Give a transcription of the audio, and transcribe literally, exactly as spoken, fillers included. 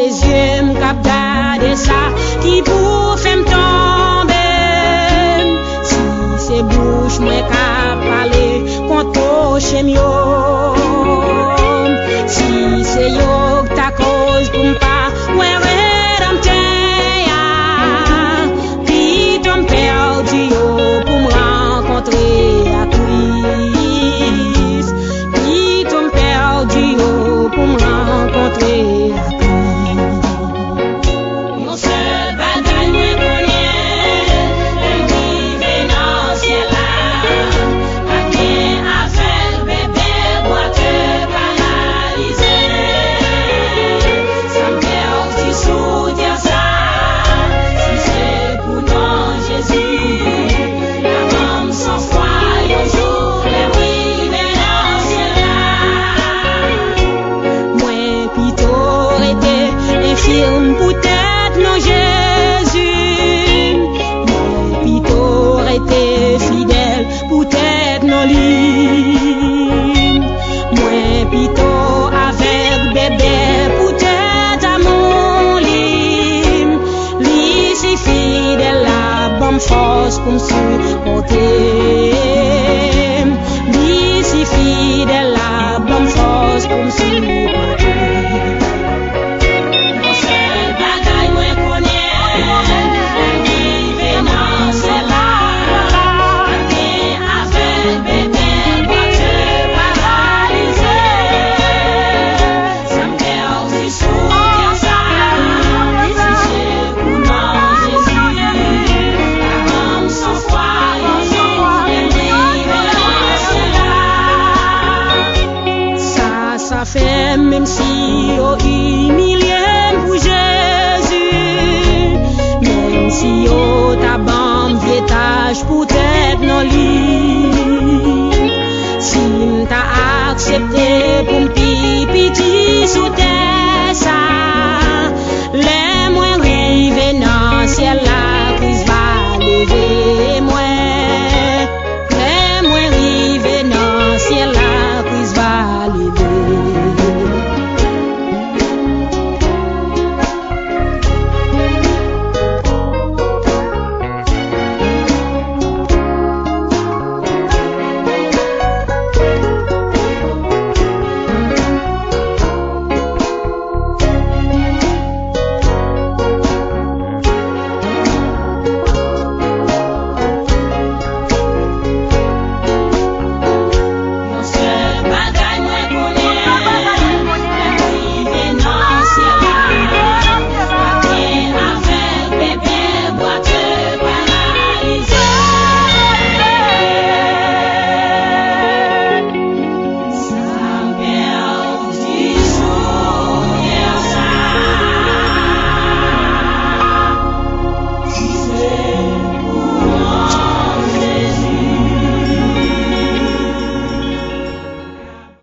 Zye m k ap gade sa ki pou fè m tonbe. Si se bouch mwen k ap pale kont pwochen m yo, si se yo k ta koz pou m pa wè Redanmtè a, pito m pèdi yo pou m rankontre ak Kris. Pito m pèdi yo pou m rankontre ak Kris. Yon sèl bagay mwen konnen, lè m rive nan syèl la, pa gen avèg, bèbè, bwatè, paralize. Sa m pèdi sou tè sa, si se pou non Jezi, la ban m san fwa yon jou, lè m rive nan syèl la. Mwen pito rete enfim poutèt non Jezi. Mwen pito rete fidèl poutèt non li. Mwen pito avèg bèbè poutèt amou li. Li si fidèl, l ap ban m fòs pou m sipòte. Li si fidèl, l ap ban m fòs pou m sipòte. Yon sèl bagay mwen konnen, lè m rive nan syèl la, pa gen avèg, bèbè, bwatè, paralize. Sa m pèdi sou tè sa, si se pou non Jezi, la ban m san fwa yon jou, lè m rive nan syèl la. Sa, sa fè menm si yo imilye m pou Jezi, menm si yo ta ban m vye tach poutèt non li, si m ta aksepte pou m pi piti sou tè sa,